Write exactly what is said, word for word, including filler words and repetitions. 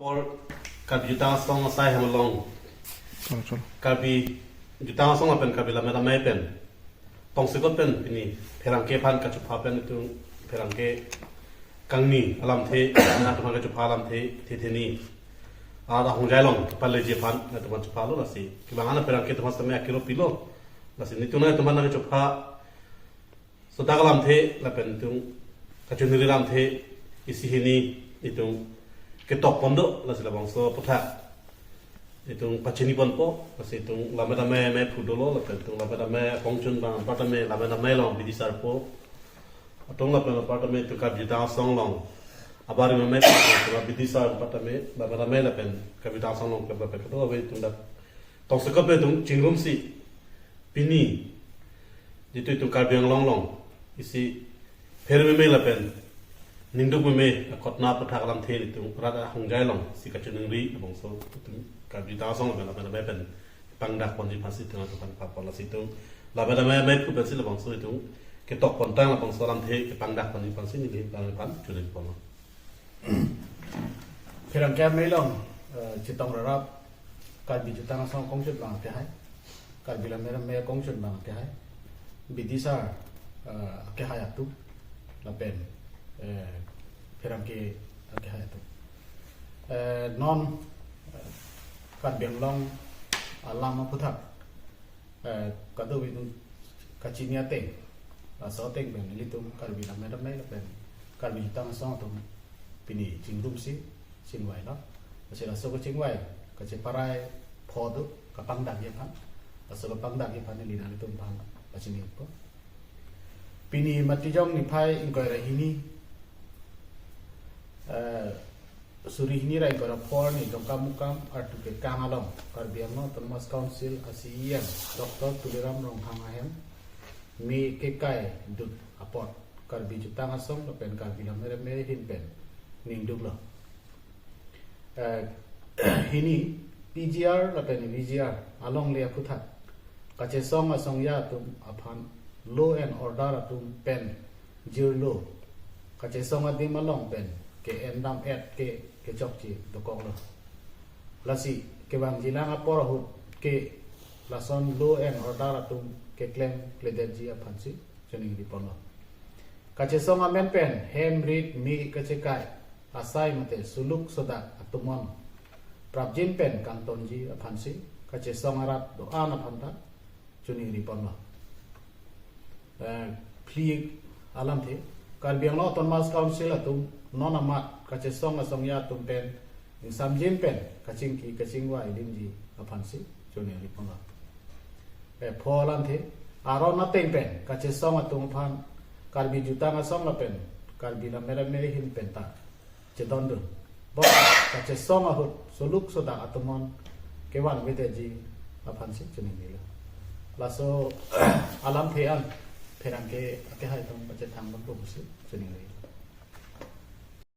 Apor Karbi Jutang Asong asai hem along, Karbi Jutang Asong lapen Karbi Lammet Amei pen tongsekot pen pini pherangke aphan kachepha pen itum pherangke kangni alamthe, nangtum aphan kachepha alamthe, the the ni. Ar ahongjai along paleji aphan nangtum aphan chephalo lasi. Kevang an pherangke atum aphan sitame akero pilo. Lasi nelitum nangtum aphan kachepha sodak alamthe lapen itum kachiningri alamthe isi hini itum ketok pon do, lasi labangso aputhak itum pachini ponpo. Lasi itum Lammet Amei, amei phu dolo, lapen itum Lammet Amei apongchun abang aparta me Lammet Amei along bidi sarpo. Atum lapen aparta me itum Karbi Jutang Asong along abarim amei phu, itum bidi sar aparta me Lammet Amei lapen Karbi Jutang Asong along klep lapen kedo ave itum dak tongsekot pen itum chingrumsi pini jitu itum Karbi Anglong along isi pherememe lapen ningduk meme akotna aputhak alamthe itum rat ahongjai along si kachiningri labangso itum Karbi Jutang Asong lapen Lammet Amei pen pangdak ponji aphansi itum nangtum aphan papo. Lasi itum Lammet Amei, amei phu pensi labangso itum ketok pontang, labangso alamthe kepangdak ponji aphansi nelihin pang pan chunin ponlo. Pherangke amei along, eh, chetong rarap Karbi Jutang Asong akongchun abang akehai, Karbi Lammet Amei akongchun abang akehai, bidi sar, eh, akehai atum lapen, eh, pherangke akehai atum. Eh, non, eh, Karbi Anglong alam aputhak, eh, kadokave itum kachini ateng, laso ateng pen ilitum Karbi Lammet Amei lapen Karbi Jutang Asong atum pini chingrumsi chingvailo. Lasi laso kachingvai kacheparai pho do kapangdakji aphan. Laso kapangdakji aphan neli nangtum aphan pachinipo. Pini Matijong niphai ingkoi ra hini, eh, suri hini ra ingkoi ra pho arni Dongkamukam artu kekang along Karbi Anglong Autonomous Council a-C E M Doctor Tuliram Ronghang ahem me kekai dut apot Karbi Jutang Asong lapen Karbi Lammet Amei ahin pen ningduklo. Eh, hini P G R lapen V G R alongle aputhak kachesong asong ya atum aphan law and order atum pen jirlo, kachesong adim along pen ke-en dam-et ke kechokche dokoklo. Lasi kevangjilang apor ahut ke lason law and order atum keklem kledetji aphansi chiningri ponlo. Kachesong amen pen hem rit me kachekai asai mate suluk sodak atumon prapjin pen kangtonji aphansi kachesong arat do-an aphan ta chiningri ponlo. Eh, phli alamthe, Karbi Anglong Autonomous Council atum non amat kachesong asong ya atum pen ingsamjin pen kachingki kachingvai alimji aphansi chiningri ponlo. Eh, pho alamthe, aron ateng pen kachesong atum aphan Karbi Jutang Asong lapen Karbi Lammet Amei ahin pen ta chedondun, bo kachesong ahut suluk sodak atumon kevan avedetji aphansi chiningrilo. Laso alamthe an pherangke akehai atum pachethang ponpo pusi chiningrilo.